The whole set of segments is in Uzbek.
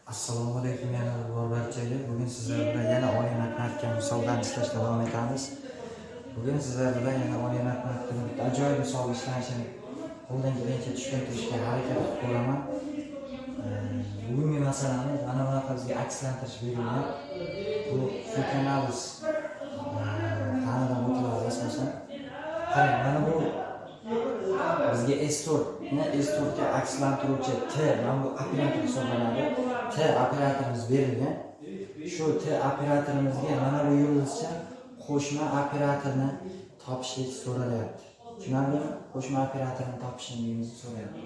Assalomu alaykum yana bir bor barchaga. Bugun sizlar bilan yana oliy matematika misoldan ishlashda davom etamiz. Bugun sizlar bilan yana oliy matematikada bitta ajoyib misol ishlanishini qo'ldan kelgancha tushuntirishga harakat qilib ko'raman. Bugungi masalamiz mana bunaqa bizga akslantirish berilgan. Bu funksionaliz fanidan o'tiladi asosan. Qarang, mana bu bizga S4 ni S4 ga akslantiruvchi T, mana bu operator hisoblanadi. T operatorimiz berilgan. Shu T operatorimizga mana bu yulduzcha qo'shma operatorni topishlik so'ralyapti. Tushunarlimi? Qo'shma operatorni topishligimizni so'rayapti.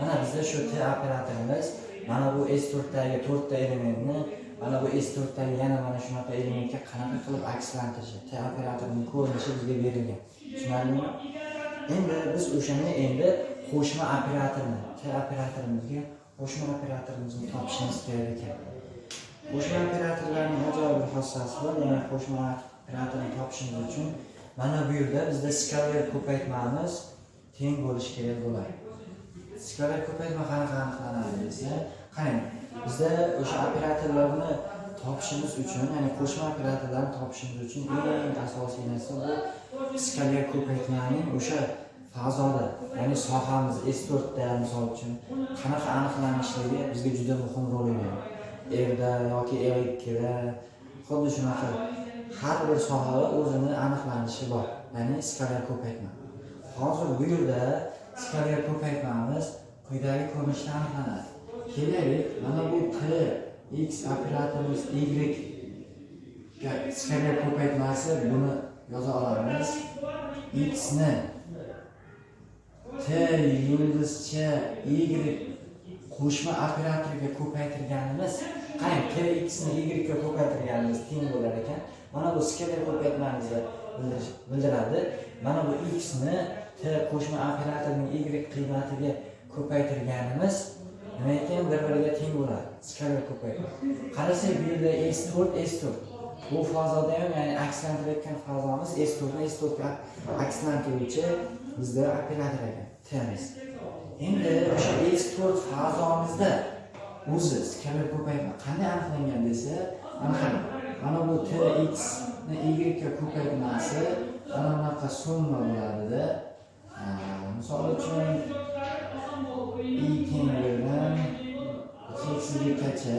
Mana bizda shu T operatorimiz mana bu S4 dagi 4 ta elementni mana bu S4 dagi yana mana shunaqa elementga qanaqa qilib akslantirishi, T operatorining ko'rinishi bizga berilgan. Tushunarlimi? Endi biz o'shani endi qo'shma operatorni, T operatorimizga qo'shma operatorimizni topishimiz kerak ekan. Qo'shma operatorlarning ajoyib bir xossasi bor, ya'ni qo'shma operatorni topishimiz uchun mana bu yerda bizda skalar ko'paytmamiz teng bo'lishi kerak bo'ladi. Skalar ko'paytma qanaqa aniqlanadi desa, qarang, bizda o'sha operatorlarni topishimiz uchun, ya'ni qo'shma operatorlarni topishimiz uchun eng asosiy narsa bu skalar ko'paytmaning o'sha fazoda, ya'ni sohamiz S4 da misol uchun qanaqa aniqlanishligi bizga juda muhim rol o'ynaydi. Rda yoki R2 da xuddi shunaqa har bir sohada o'zini aniqlanishi bor, ya'ni skalar ko'paytma. Hozir bu yerda skalar ko'paytmamiz quyidagi ko'rinishda aniqlanadi. Kelaylik, mana bu T x operatorimiz y ga skalar ko'paytmasi, buni yoza olamiz. X ni T yulduzcha y qo'shma operatorga ko'paytirganimiz, qarang, T x ni y ga ko'paytirganimiz teng bo'lar ekan. Mana bu skalar ko'paytmamizni bildiradi. Mana bu x ni T qo'shma operatorning y qiymatiga ko'paytirganimiz nima ekan, bir biriga teng bo'ladi skalar ko'paytma. Qarasak, bu yerda S4 S4 bu fazoda ham, ya'ni akslantirayotgan fazomiz S4 ni S4 ga akslantiruvchi bizda operator ekan T'miz. Endi o'sha S4 fazomizda o'zi skalar ko'paytma qanday aniqlangan desa, mana qarang, mana bu T x ni y ga ko'paytmasi mana bunaqa summa bo'ladida. Misol uchun, i teng birdan cheksizlikkacha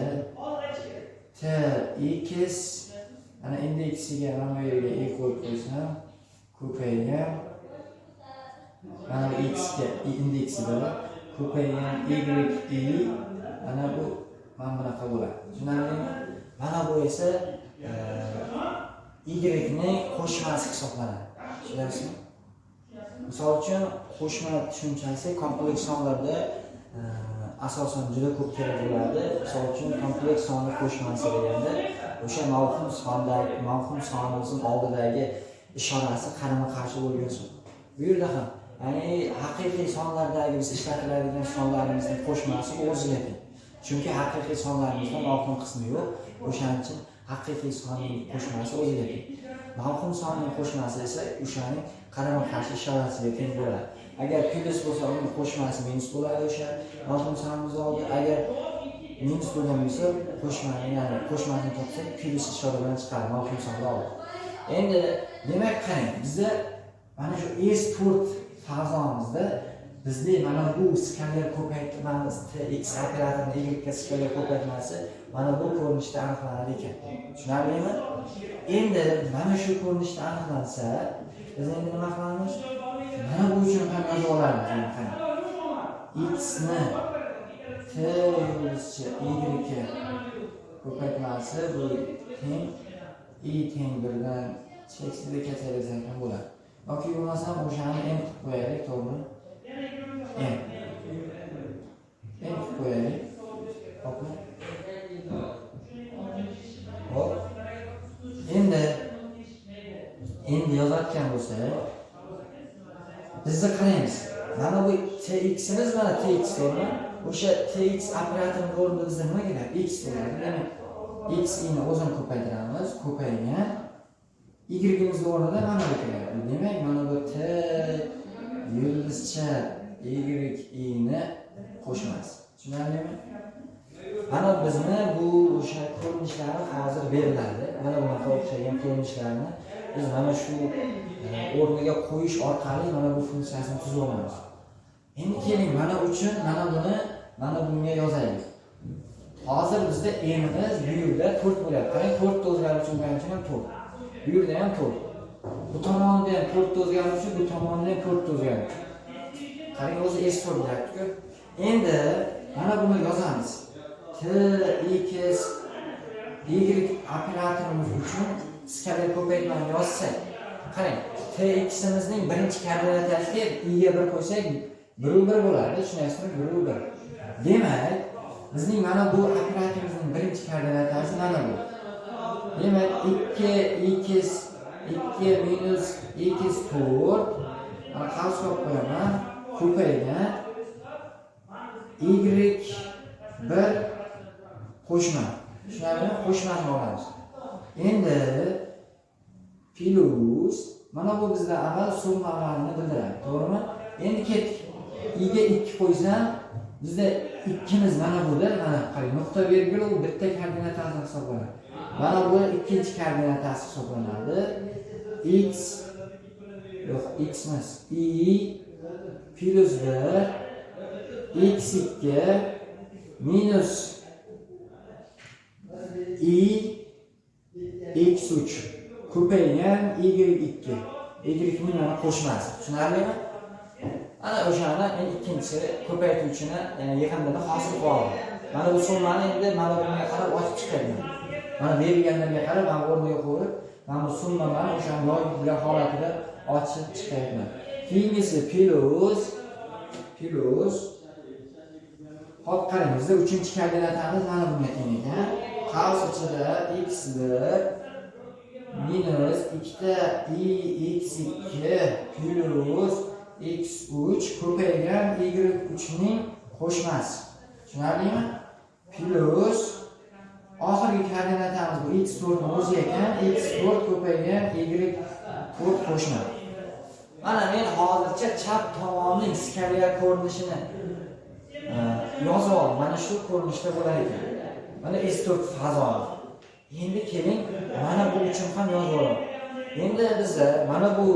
t x, ana indeksiga mana bu yerga e qo'yib qo'ysam, ko'paygan mana bu x ga indeksida ko'paygan y i, mana bu mana bunaqa bo'ladi. Tushunarlimi? Mana bu esa y ning qo'shmasi hisoblanadi. Tushunyapsizmi? Misol uchun, qo'shma tushunchasi kompleks sonlarda asosan juda ko'p kerak bo'ladi. Misol uchun, kompleks sonni qo'shmasi deganda o'sha mavhum sondagi, mavhum sonimizning oldidagi ishorasi qarama qarshi bo'lgan son. Bu yerda ham, ya'ni haqiqiy sonlardagi biz ishlatiladigan sonlarimizning qo'shmasi o'ziga teng, chunki haqiqiy sonlarimizda mavhum qismi yo'q. O'shaning uchun haqiqiy sonning qo'shmasi o'ziga teng. Mavhum sonning qo'shmasi esa o'shaning qarama qarshi ishorasiga teng bo'ladi. Agar plyus bo'lsa, uning qo'shmasi minus bo'ladi o'sha mavhum sonimiz oldi. Agar minus bo'lgan bo'lsa, qo'shmani, ya'ni qo'shmasini topsak, plyus ishora bilan chiqadi mavhum sonni oldi. Endi demak, qarang, bizda mana shu S4 fazomizda bizda mana bu skalar ko'paytmamiz, T x operatorini y ga skalar ko'paytmasi mana bu ko'rinishda aniqlanar ekan. Tushunarlimi? Endi mana shu ko'rinishda aniqlansa, biz endi nima qilamiz? Mana bu uchun ham yoza olamiz. Endi qarang, x ni T yulduzcha y ga ko'paytmasi bu teng i teng birdan cheksizlikkacha desak ham bo'ladi yoki bo'lmasam o'shani m qilib qo'yaylik, to'g'rimi? M m qilib qo'yaylik. Hopmi? Hop, endi yozayotgan bo'lsak, bizni qaraymiz, mana bu tximiz, mana tx, to'g'rimi? O'sha tx operatorini o'rnida bizda nima keladi? X bo'ladi. Demak, x ni o'zini ko'paytiramiz, ko'paygan y'imizni o'rnida mana bu keladi. Demak, mana bu t yulduzcha y i ni qo'shmasi. Tushunarlimi? Mana bizni bu o'sha ko'rinishlari hozir beriladi. Mana bunaqa o'xshagan ko'rinishlarni biz mana shu o'rniga qo'yish orqali mana bu funksiyasini tuzib olamiz. Endi keling, mana uchun mana buni mana bunga yozaylik. Hozir bizda n'imiz bu yerda 4 bo'lyapti. Qarang, 4 ta o'zgaruvchi bo'lgani uchun ham 4. Bu yerda ham 4. Bu tomonda ham 4 ta o'zgaruvchi, bu tomonda ham 4 ta o'zgaruvchi. Qarang, o'zi S4 bo'lyapti-ku. Endi mana buni yozamiz. T x y operatorimiz uchun skalar ko'paytmani yozsak, qarang, T x'imizning birinchi koordinatasiga y ga 1 qo'ysak 1 u 1 bo'ladi, tushunyapsizmi? 1 u 1. Demak, bizning mana bu operatorimizning birinchi koordinatasi mana bu. Demak, 2 x 2 minus x 4, mana qavs qo'yib qo'yaman, ko'paygan y 1 qo'shma. Tushunarlimi? Qo'shmani olamiz. Endi plus mana bu bizda amal summa amalini bildiradi, to'g'rimi? Endi ketdik. Y ga 2 qo'ysam, bizda ikkimiz mana buda, mana qarang, nuqta vergul u bitta koordinatasi hisoblanadi. Mana bu ikkinchi koordinatasi hisoblanadi. X yo'q, x emas. Y plus 1 x 2 minus y x 3 ko'paygan y 2. Y ning mana qo'shmasi. Tushunarlimi? Ana o'shani men ikkinchi ko'paytuvchini, ya'ni yig'indini hosil qilib oldim. Mana bu summani endi mana bunga qarab ochib chiqyapman. Mana berilganlarga qarab mana o'rniga qo'yib, mana bu summani o'shani yozilgan holatida ochib chiqyapman. Keyingisi plus plus. Hop, qarang, bizda uchinchi koordinatamiz mana bunga teng ekan. Qavs ichida x1 minus 2 ta y x2 plus x3 ko'paygan y3 ning qo'shmasi. Tushunarlimi? Plus oxirgi koordinatamiz bu x4 ni o'zi ekan, x4 ko'paygan y4 qo'shma. Mana men hozircha chap tomonning skalyar ko'rinishini yozib oldim. Mana shu ko'rinishda bo'lar ekan. Mana S4 fazo. Endi keling, mana bu uchun ham yozib olaman. Endi biza mana bu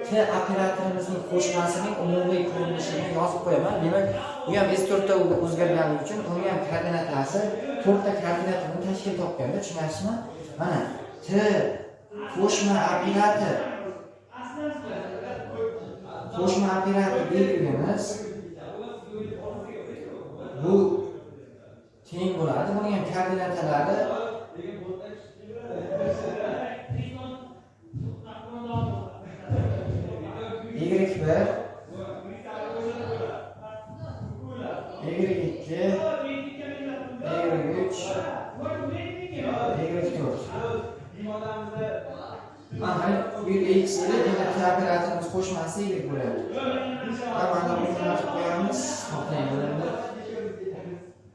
T operatorimizning qo'shmasining umumiy ko'rinishini yozib qo'yaman. Demak, bu ham S4 ta o'zgarganligi uchun uni ham koordinatasi 4 ta koordinatani tashkil topganda, tushunyapsizmi? Mana T qo'shma operator belgimiz bu teng bo'ladi. Buning ham koordinatalari y1 y2 y3 y4. Mana qarang, bu yerda x edi, endi T operatorimiz qo'shmasi y bo'ladi. Va mana buni qilib qo'yamiz. To'xtang, endi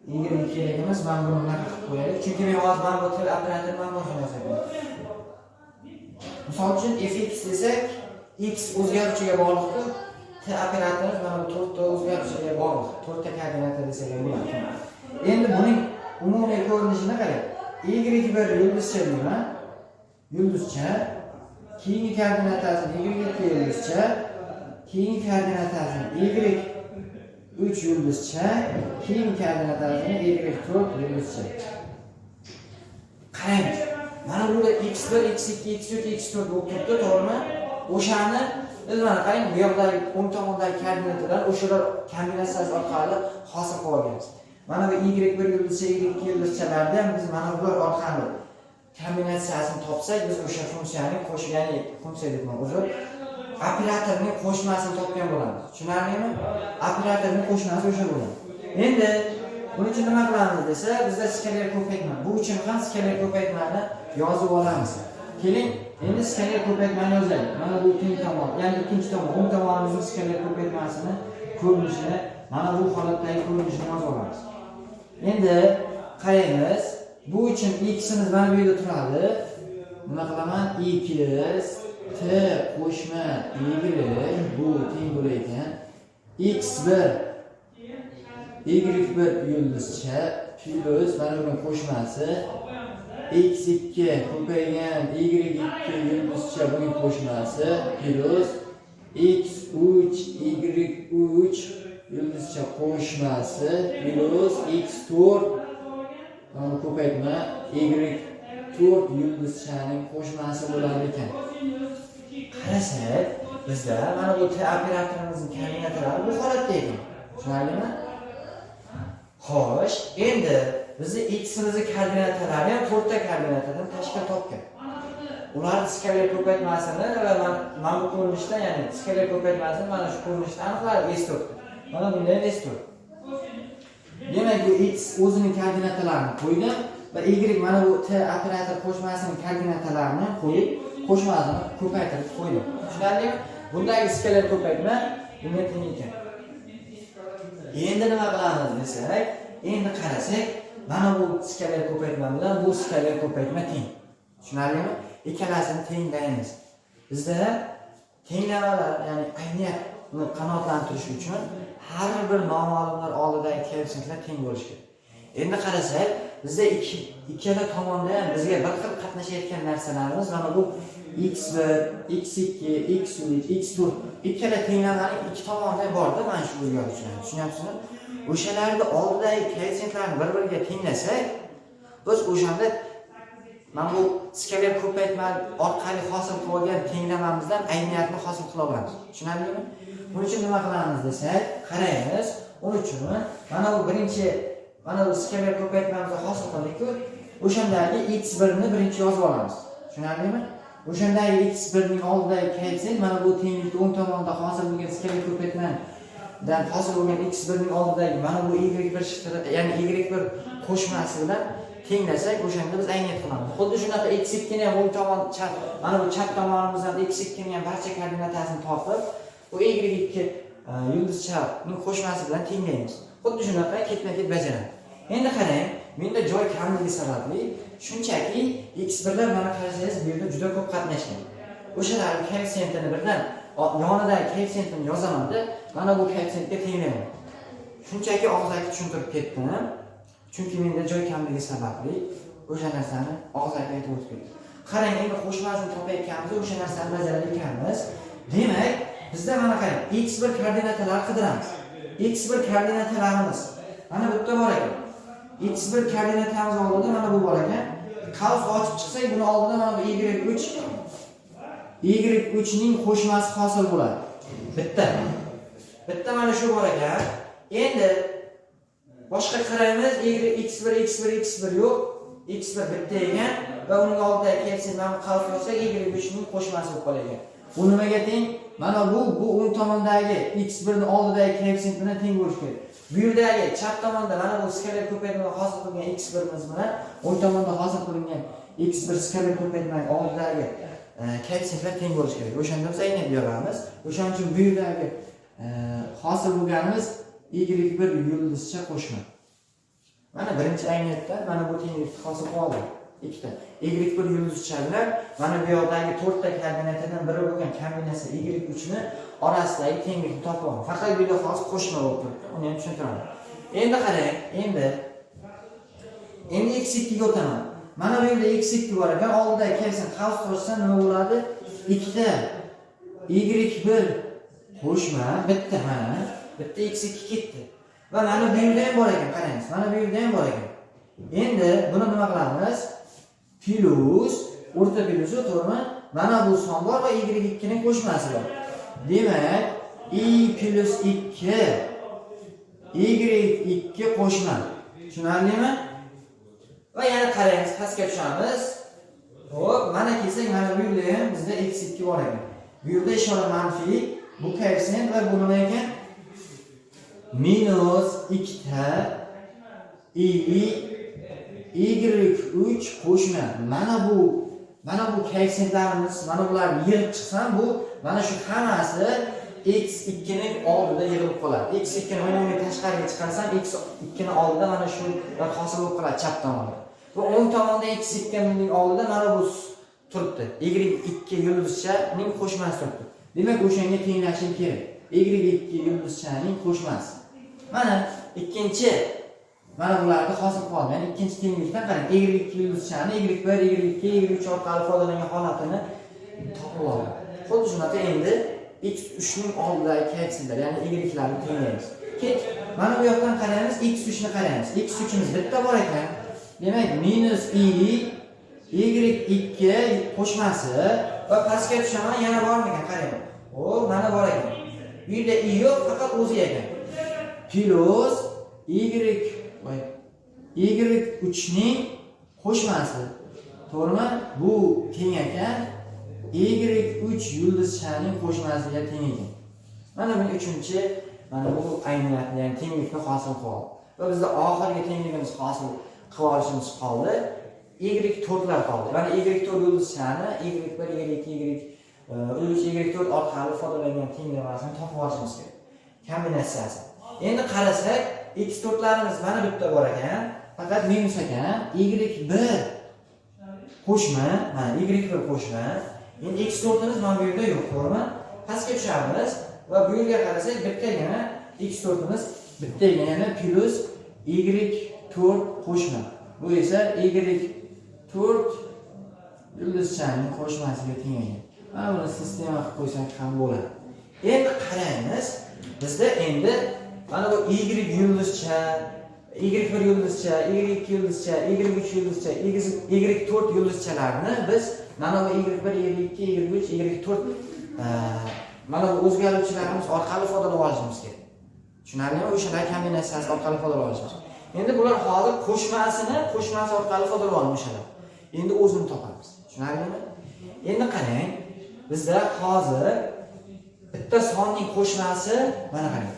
y kerak emas, mana buni bunaqa qilib qo'yaylik. Chunki men hozir mana bu T operatorni mana buni yozyapman. Misol uchun fx desak, x o'zgaruvchiga bog'liq-ku. T operatorimiz mana bu 4 ta o'zgaruvchiga bog'liq. 4 ta koordinata desak ham bo'ladi. Endi buning umumiy ko'rinishini qarang. Y1 yulduzcha deyman. Yulduzcha. Keyingi koordinatasini y2 yulduzcha, keyingi koordinatasini y3 yulduzcha, keyingi koordinatasini y4 yulduzcha. Qarang, mana burada x1, x2, x3, x4 bo'lib turibdi, to'g'rimi? O'shani biz mana qarang, bu yoqdagi o'ng tomondagi koordinatalar o'shalar kombinatsiyasi orqali hosil qilib olganmiz. Mana bu y1 yulduzcha, y2 yulduzchalarda ham biz mana bular orqali kombinatsiyasini topsak, biz o'sha funksiyaning qo'sh, ya'ni funksiya deyman, uzr, operatorning qo'shmasini topgan bo'lamiz. Tushunarlimi? Operatorning qo'shmasi o'sha bo'ladi. Endi buning uchun nima qilamiz desa, bizda skalyar ko'paytma. Bu uchun ham skalyar ko'paytmani yozib olamiz. Keling, endi skalyar ko'paytmani yozaylik. Mana bu teng tomon, ya'ni ikkinchi tomon, o'ng tomonimizning skalyar ko'paytmasini ko'rinishini, mana bu holatdagi ko'rinishini yozib olamiz. Endi qaraymiz. Bu uchun x'imiz mana bu yerda turadi. Nima qilaman? X t qo'shma y bu teng bo'lar ekan. X1 y1 yulduzcha plyus mana buni qo'shmasi x2 ko'paygan y2 yulduzcha buning qo'shmasi plyus x3 y3 yulduzcha qo'shmasi plyus x4 mana bu ko'paytma y4 yulduzchaning qo'shmasi bo'lar ekan. Qarasak, bizda mana bu T operatorimizning koordinatalari bu holatda ekan. Tushunarlimi? Xo'sh, endi bizni x-imizni koordinatalari ham to'rtta koordinatadan tashkil topgan. Ularni skalar ko'paytmasini va mana bu ko'rinishda, ya'ni skalar ko'paytmasini mana shu ko'rinishda aniqladi S4. Mana bunda ham S4. Demak, bu x o'zining koordinatalarini qo'ydim va y mana bu T operator qo'shmasining koordinatalarini qo'yib, qo'shmasini ko'paytirib qo'ydim. Tushunarlimi? Bundagi skalar ko'paytma bunga teng ekan. Endi nima qilamiz desak, endi qarasak, mana bu skalar ko'paytma bilan bu skalar ko'paytma teng. Tushunarlimi? Ikkalasini tenglaymiz. Bizda tenglamalar, ya'ni ayniyatni qanoatlantirish uchun har bir noma'lumlar oldidagi koeffitsiyentlar teng bo'lishi kerak. Endi qarasak, bizda ikkala tomonda ham bizga bir xil qatnashayotgan narsalarimiz mana bu x1, x2, x3, x4 ikkala tenglamaning ikki tomonida ham borda mana shu o'zgaruvchilar. Tushunyapsizmi? O'shalarni oldidagi koeffitsiyentlarni bir-biriga tenglasak, biz o'shanda mana bu skalar ko'paytma orqali hosil qilib olgan tenglamamizdan ayniyatni hosil qila olamiz. Tushunarlimi? Buning uchun nima qilamiz desak, qaraymiz. Uning uchun mana bu birinchi, mana bu skalar ko'paytmamizni hosil qildik-ku, o'shandagi x1 ni birinchi yozib olamiz. Tushunarlimi? O'shandagi x1 ning oldidagi koeffitsient mana bu tenglikni o'ng tomonda hosil bo'lgan skalar ko'paytmadan hosil bo'lgan x1 ning oldidagi mana bu y1 shtrix, ya'ni y1 qo'shmasi bilan tenglasak, o'shanda biz ayniyat qilamiz. Xuddi shunaqa x2 ni ham o'ng tomon chap, mana bu chap tomonimizdan x2 ni ham barcha koordinatasini topib, bu y2 yulduzchaning qo'shmasi bilan tenglaymiz. Xuddi shunaqa ketma-ket bajaramiz. Endi qarang, menda joy kamligi sababli shunchaki x1lar mana qarasangiz, bu yerda juda ko'p qatnashgan. O'shalarni koeffitsiyentini birdan yonidagi koeffitsiyentini yozamanda, mana bu koeffitsiyentga tenglayman. Shunchaki og'zaki tushuntirib ketdim. Chunki menda joy kamligi sababli o'sha narsani og'zaki aytib o'tib ketdim. Qarang, endi qo'shmasini topayotganmiz, o'sha narsani bajarar ekanmiz. Demak, bizda mana qarang, x1 koordinatalar qidiramiz. x1 koordinatalarimiz mana bu yerda bor ekan. x1 koordinatamiz oldida mana bu bor ekan. Qavs ochib chiqsak, buni oldida mana bu y3 y3 ning qo'shmasi hosil bo'ladi. Bitta. Bitta mana shu bor ekan. Endi boshqa qaraymiz, y x1 x1 x1 yo'q. x1 bitta ekan va uning oldidagi koeffitsient mana bu qavs yozsak, y3 ning qo'shmasi bo'lib qolar ekan. Bu nimaga teng? Mana bu o'ng tomondagi x1 ning oldidagi koeffitsient bilan teng bo'lishi kerak. Bu yerdagi chap tomonda mana bu skalar ko'paytma hosil qilgan x1imiz bilan o'ng tomonda hosil qilingan x1 skalar ko'paytmaning oldidagi koeffitsiyentlar teng bo'lishi kerak. O'shanda biz aynan beramiz. O'shaning uchun bu yerdagi hosil bo'lganimiz y1 yulduzcha qo'shma. Mana birinchi ayniyatda mana bu tenglikni hosil qilib oldik. Ikkita. Y1 yulduzcha bilan mana bu yoqdagi to'rtta koordinatadan biri bo'lgan kombinatsiya y3 ni orasidagi tenglikni topib oldim. Faqat bu yerda hozir qo'shma bo'lib turibdi. Uni ham tushuntiraman. Endi qarang, endi x2 ga o'taman. Mana bu yerda x2 bor ekan, oldidagi koeffitsient qavs qo'shsa nima bo'ladi? Ikkita y1 qo'shma bitta, mana bitta x2 ketdi. Va mana bu yerda ham bor ekan, qarangiz. Mana bu yerda ham bor ekan. Endi buni nima qilamiz? Plyus, o'rta plyusi, to'g'rimi? Mana bu son bor va y2 ning qo'shmasi bor. Demak, y plyus 2 y2 qo'shma. Tushunarlimi? Va yana qaraymiz, pastga tushamiz. Xo'p, mana kelsak, mana bu yerda ham bizda x2 bor ekan. Bu yerda ishora manfiy, bu koeffitsient va bu nima ekan? Minus ikkita y y3 qo'shma. Mana bu koeffitsiyentlarimiz, mana bularni yig'ib chiqsam, bu mana shu hammasi x2 ning oldida yig'ilib qoladi. x2 ni umumiy tashqariga chiqarsam, x2 ni oldida mana shu hosil bo'lib qoladi chap tomonda. Va o'ng tomonda x2 ning oldida mana bu turibdi. y2 yulduzchaning qo'shmasi turibdi. Demak, o'shanga tenglashim kerak. y2 yulduzchaning qo'shmasi. Mana ikkinchi Mana bularni hosil qilib oldim. Ya'ni ikkinchi tenglikdan qarang, y2 yulduzchani y1, y2, y3 orqali foydalangan holatini topib oldim. Xuddi shunaqa endi x3 ning oldidagi koeffitsiyentlar, ya'ni y larni tenglaymiz. Ket, mana bu yoqdan qaraymiz, x3 ni qaraymiz. X3imiz bitta bor ekan. Demak, minus i y2 qo'shmasi va pastga tushaman, yana bormikan qarayman. O, mana bor ekan. Bu yerda i yo'q, faqat o'zi ekan. Plus y, voy, y3 ning qo'shmasi. To'g'rimi? Bu teng ekan y3 yulduzchaning qo'shmasiga teng ekan. Mana buni uchinchi, mana bu ayniyatni, ya'ni tenglikni hosil qilib. Va bizda oxirgi tengligimiz hosil qilib olishimiz qoldi. Y4lar qoldi. Mana y4 yulduzchani y1, y2, y3, y4 orqali ifodalangan tenglamasini topib olishimiz kerak. Kombinatsiyasi. Endi qarasak, x4larimiz mana bitta bor ekan, faqat minus ekan. Y1 qo'shma, mana y1 qo'shma. Endi x4imiz mana bu yerda yo'q, to'g'rimi? Pastga tushamiz va bu yerga qarasak, bittagina x4imiz, bittagina, yana plus y4 qo'shma. Bu esa y4 yulduzchaning qo'shmasiga teng ekan. Mana buni sistema qilib qo'ysak ham bo'ladi. Endi qaraymiz, bizda endi mana bu y yulduzcha, y1 yulduzcha, y2 yulduzcha, y3 yulduzcha, y4 yulduzchalarni biz mana bu y1, y2, y3, y4 mana bu o'zgaruvchilarimiz orqali ifodalab olishimiz kerak. Tushunarlimi? O'shalar kombinatsiyasi orqali ifodalab olishimiz kerak. Endi bular hozir qo'shmasini qo'shmasi orqali ifodalab olamiz. Endi o'zini topamiz. Tushunarlimi? Endi qarang, bizda hozir bitta sonning qo'shmasi, mana qarang.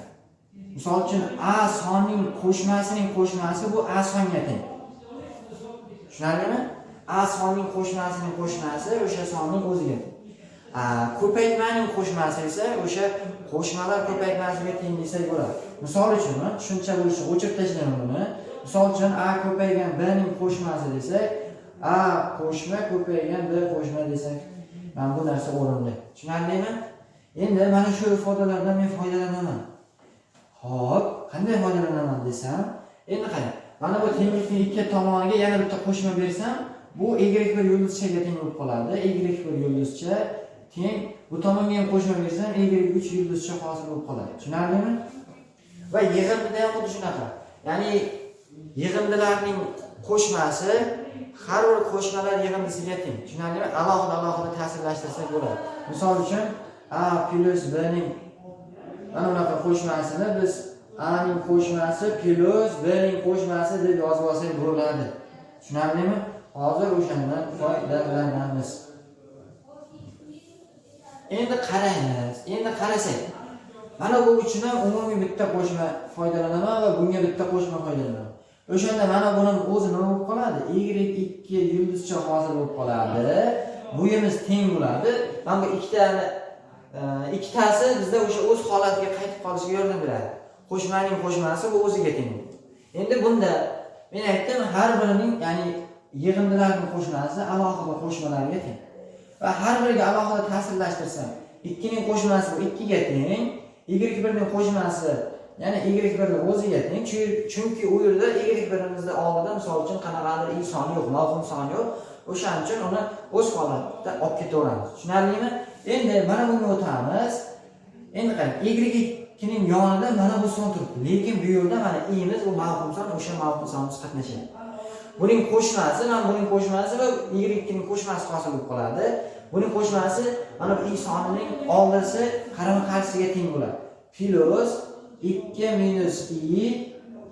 Misol uchun a sonning qo'shmasining qo'shmasi bu a songa teng. Tushunarlimi? A sonning qo'shmasining qo'shmasi o'sha sonning o'ziga teng. A ko'paytmaning qo'shmasi esa o'sha qo'shmalar ko'paytmasiga teng desak bo'ladi. Misol uchun, tushuncha bo'lishi o'chirib tashlayman buni. Misol uchun a ko'paygan b ning qo'shmasi desak, a qo'shma ko'paygan b qo'shma desak, mana bu narsa o'rinli. Tushunarlimi? Endi mana shu ifodalardan men foydalanaman. Xo'p, qanday foydalanaman desam, endi qarang. Mana bu tenglikning ikki tomoniga yana bitta qo'shma bersam, bu y1 yulduzchaga teng bo'lib qoladi. Y1 yulduzcha teng, bu tomonga ham qo'shma bersam, y3 yulduzcha hosil bo'lib qoladi. Tushunarlimi? Va yig'indida ham xuddi shunaqa. Ya'ni yig'indilarning qo'shmasi har bir qo'shmalar yig'indisiga teng. Tushunarlimi? Alohida alohida ta'sirlashtirsak bo'ladi. Misol uchun a plus b ning mana bunaqa qo'shmasini biz a ning qo'shmasi plus b ning qo'shmasi deb yozib olsak bo'ladi. Tushunarlimi? Hozir o'shandan foydalanamiz. Endi qaraymiz. Endi qarasak, mana bu uchun ham umumiy bitta qo'shma foydalanaman va bunga bitta qo'shma foydalanaman. O'shanda mana buni o'zi nima bo'lib qoladi? Y2 yulduzcha hosil bo'lib qoladi. Buyimiz teng bo'ladi. Mana bu ikkitani ikkitasi bizda o'sha o'z holatiga qaytib qolishiga yordam beradi. Qo'shmaning qo'shmasi bu o'ziga teng. Endi bunda men aytdim, har birining, ya'ni yig'indilarning qo'shmasi alohida qo'shmalarga teng. Va har biriga alohida ta'sirlashtirsam, 2 ning qo'shmasi bu 2 ga teng, y1 ning qo'shmasi ya'ni y1 ning o'ziga teng, chunki u yerda y1imizda oldida misol uchun qanaqadir i soni yo'q, mavhum son yo'q. O'shaning uchun uni o'z holatida olib ketaveramiz. Tushunarlimi? Endi mana bunga o'tamiz. Endi qarang, y2 ning yonida mana bu son turibdi. Lekin bu yerda mana i'miz u mavhum son, o'sha mavhum sonimiz qatnashyapti. Buning qo'shmasi, mana buning qo'shmasi va y2 ning qo'shmasi hosil bo'lib qoladi. Buning qo'shmasi mana bu i sonining oldisi qarama-qarshisiga teng bo'ladi. Plus 2 minus i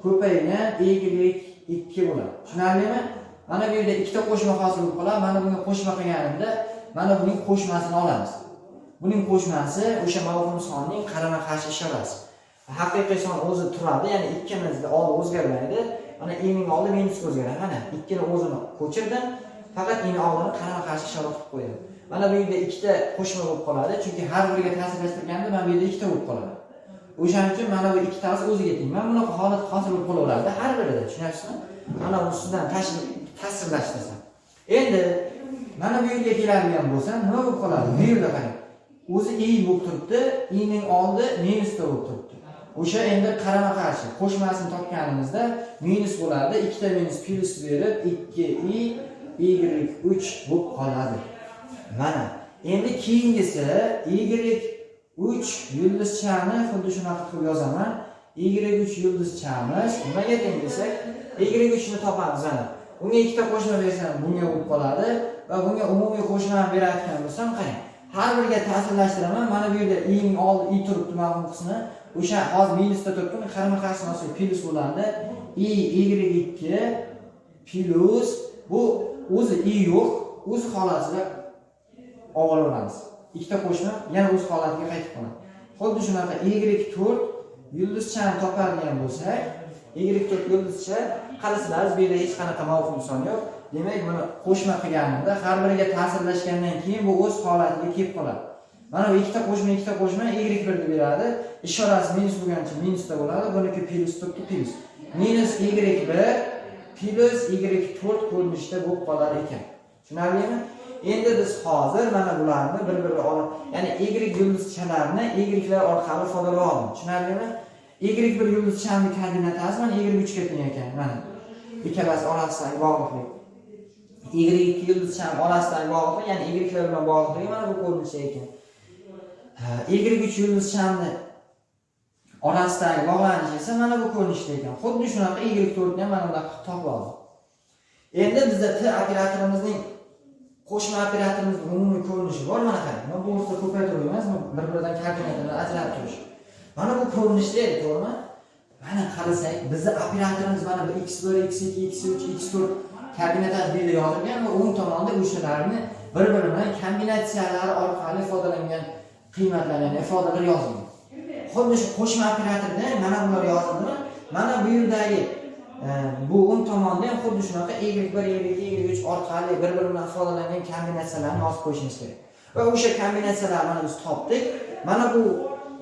ko'paygan y2 bo'ladi. Tushunarlimi? Mana bu yerda ikkita qo'shma hosil bo'lib qoladi. Mana bunga qo'shma qilganimda mana buning qo'shmasini olamiz. Buning qo'shmasi o'sha mavhum sonning qarama-qarshi ishorasi. Haqiqiy son o'zi turadi, ya'ni ikkimizda oldi o'zgarmaydi. Mana i ning oldi minusga o'zgaradi. Mana 2 ni o'zini ko'chirdim, faqat i ning oldini qarama-qarshi ishora qilib qo'ydim. Mana bu yerda ikkita qo'shma bo'lib qoladi, chunki har biriga ta'sirlashtirganda mana bu yerda ikkita bo'lib qoladi. O'shaning uchun mana bu ikkitasi o'ziga teng. Mana bunaqa holat hosil bo'lib qolaveradi har birida, tushunyapsizmi? Mana bu ustidan ta'sirlashtirsam. Endi mana bu yerga keladigan bo'lsam, nima bo'lib qoladi? Bu yerda qarang. O'zi i bo'lib turibdi, i ning oldi minusda bo'lib turibdi. O'sha endi qarama-qarshi qo'shmasini topganimizda minus bo'ladi. Ikkita minus plyus berib 2i y3 bo'lib qoladi. Mana endi keyingisi y3 yulduzchani xuddi shunaqa qilib yozaman. Y3 yulduzchamiz nimaga teng desak, y3 ni topamiz mana. Unga ikkita qo'shma bersam bunga bo'lib qoladi va bunga umumiy qo'shma berayotgan bo'lsam, qarang, har biriga ta'sirlashtiraman. Mana bu yerda i ning oldi i turibdi mavhum qismi. O'sha hozir minusda turibdi, uni qarama-qarshisini olsak plyus bo'ladi. I y2 plyus bu o'zi i yo'q, o'z holatida olaveramiz. Ikkita qo'shma yana o'z holatiga qaytib qoladi. Xuddi shunaqa y4 yulduzchani topadigan bo'lsak, y4 yulduzcha qarasalaringiz bu yerda hech qanaqa mavhum son yo'q. Demak, buni qo'shma qilganimda har biriga ta'sirlashgandan keyin bu o'z holatiga kelib qoladi. Mana bu ikkita qo'shma, ikkita qo'shma y1 ni beradi. Ishorasi minus bo'lgani uchun minusda bo'ladi. Buniki plyus turibdi, plyus. Minus y1 plyus y4 ko'rinishida bo'lib qolar ekan. Tushunarlimi? Endi biz hozir mana bularni bir-biri olib, ya'ni y yulduzchalarni y'lar orqali ifodalay oldim. Tushunarlimi? Y1 yulduzchani koordinatasi mana y3 ga teng ekan. Mana ikkalasi orasidagi bog'liqlik. Y2 yulduzchani orasidagi bog'liqlik, ya'ni y'lar bilan bog'liqligi mana bu ko'rinishda ekan. Y3 yulduzchani orasidagi bog'lanish esa mana bu ko'rinishda ekan. Xuddi shunaqa Y4 ni ham mana bunaqa qilib topib oldim. Endi bizda T operatorimizning, qo'shma operatorimizning umumiy ko'rinishi bor. Mana qarang. Mana bu o'rta ko'paytiruv emas, bu bir-biridan koordinatalar ajralib turish. Mana bu ko'rinishda edi, to'g'rimi? Mana qarasak, bizni operatorimiz mana bu x1, x2, x3, x4 koordinatasi bu yerda yozilgan va o'ng tomonda o'shalarni bir-biri bilan kombinatsiyalari orqali ifodalangan qiymatlar, ya'ni ifodalar yozilgan. Xuddi shu qo'shma operatorda mana bular yozildimi? Mana bu yerdagi bu o'ng tomonda ham xuddi shunaqa y1, y2, y3 orqali bir-biri bilan ifodalangan kombinatsiyalarni yozib qo'yishimiz kerak. Va o'sha kombinatsiyalarni mana biz topdik. Mana bu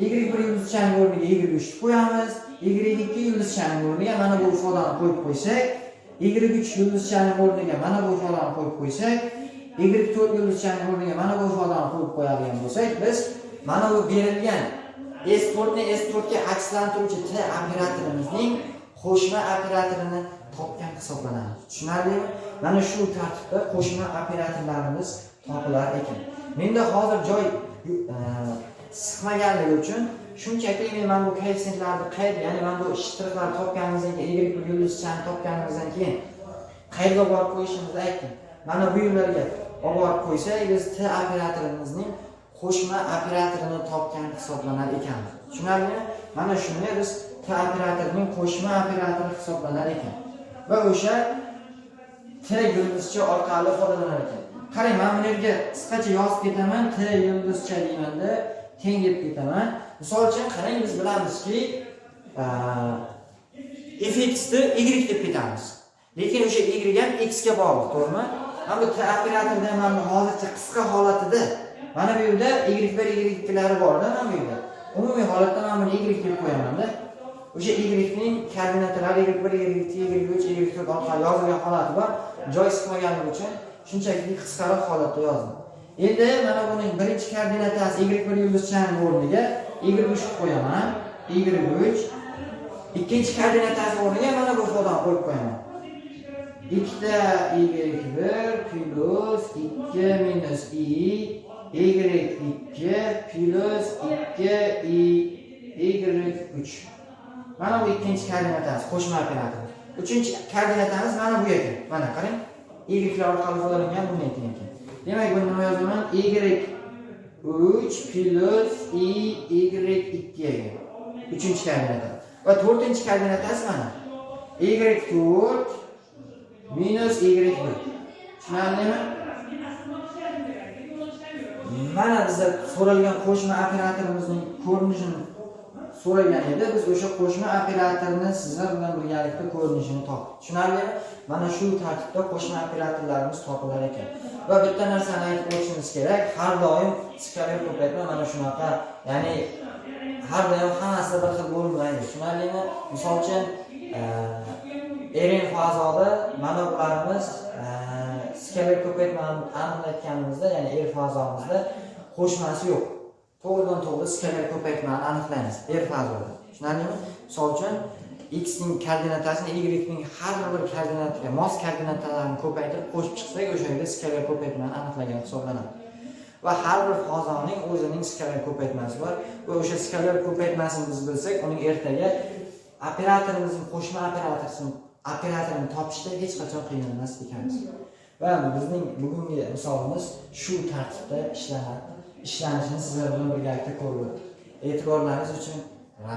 y1 yulduzchaning o'rniga y3 qo'yamiz. Y2 yulduzchaning o'rniga mana bu ifodani qo'yib qo'ysak, y3 yulduzchaning o'rniga mana bu ifodani qo'yib qo'ysak, y4 yulduzchaning o'rniga mana bu ifodani qo'yib qo'yadigan bo'lsak, biz mana bu berilgan S4 ni S4 ga akslantiruvchi T operatorimizning qo'shma operatorini topgan hisoblanamiz. Tushunarlimi? Mana shu tartibda qo'shma operatorlarimiz topilar ekan. Menda hozir joy siqmaganligi uchun shunchaki men mana bu koeffitsiyentlarni qayerda, ya'ni mana bu shtrixlarni topganimizdan keyin, y bir yulduzchani topganimizdan keyin qayerga borib qo'yishimizni aytdim. Mana bu yerlarga olib borib qo'ysak, biz T operatorimizning qo'shma operatorini topgan hisoblanar ekanmiz. Tushunarlimi? Mana shuni biz T operatorining qo'shma operatori hisoblanar ekan. Va o'sha T yulduzcha orqali ifodalanar ekan. Qarang, men bu yerga qisqacha yozib ketaman, T yulduzcha deymanda, teng deb ketaman. Misol uchun, qarang, biz bilamizki, fx ni y deb ketamiz. Lekin o'sha y ham x ga bog'liq, to'g'rimi? Mana bu T operatorida ham mana hozircha qisqa holatida mana bu yerda y1, y2lari borda, mana bu yerda. Umumiy holatda men buni y deb qo'yamanda. O'sha y ning koordinatalari y1, y2, y3, y4 orqali yozilgan holati bor. Joy siqmaganligi uchun shunchaki qisqaroq holatda yozdim. Endi mana buning birinchi koordinatasi y1 yulduzchaning o'rniga y3 qo'yaman. y3. Ikkinchi koordinatasi o'rniga mana bu ifodani qo'yib qo'yaman. Ikkita y1 plyus 2 minus i y2 plyus 2 i y3. Mana bu ikkinchi koordinatasi, qo'shma operator. Uchinchi koordinatamiz mana bu ekan. Mana qarang. Y lar orqali ifodalangan bunday ekan. Demak, buni nima yozaman? Y3 plyus i y2 ekan. Uchinchi koordinata. Va to'rtinchi koordinatasi mana. Y4 minus y1. Tushunarlimi? Mana bizda so'ralgan qo'shma operatorimizning ko'rinishini so'ragan edi. Biz o'sha qo'shma operatorni sizlar bilan birgalikda ko'rinishini topdik. Tushunarlimi? Mana shu tartibda qo'shma operatorlarimiz topilar ekan. Va bitta narsani aytib o'tishimiz kerak, har doim skalyar ko'paytma mana shunaqa, ya'ni har doim hammasi bir xil bo'lmaydi. Tushunarlimi? Misol uchun, Rn fazoda mana bularimiz skalyar ko'paytmani aniqlayotganimizda, ya'ni R fazomizda qo'shmasi yo'q. To'g'ridan to'g'ri skalyar ko'paytmani aniqlaymiz R fazoda. Tushunarlimi? Misol uchun, x ning koordinatasini y ning har bir koordinatiga mos koordinatalarni ko'paytirib qo'shib chiqsak, o'sha yerda skalar ko'paytmani aniqlagan hisoblanadi. Va har bir fazoning o'zining skalar ko'paytmasi bor va o'sha skalar ko'paytmasini biz bilsak, uning ertaga operatorimizni, qo'shma operatorini topishda hech qachon qiynalmas ekanmiz. Va bizning bugungi misolimiz shu tartibda ishlanadi, ishlanishini sizlar bilan birgalikda ko'rib o'tdik. E'tiborlaringiz uchun rahmat.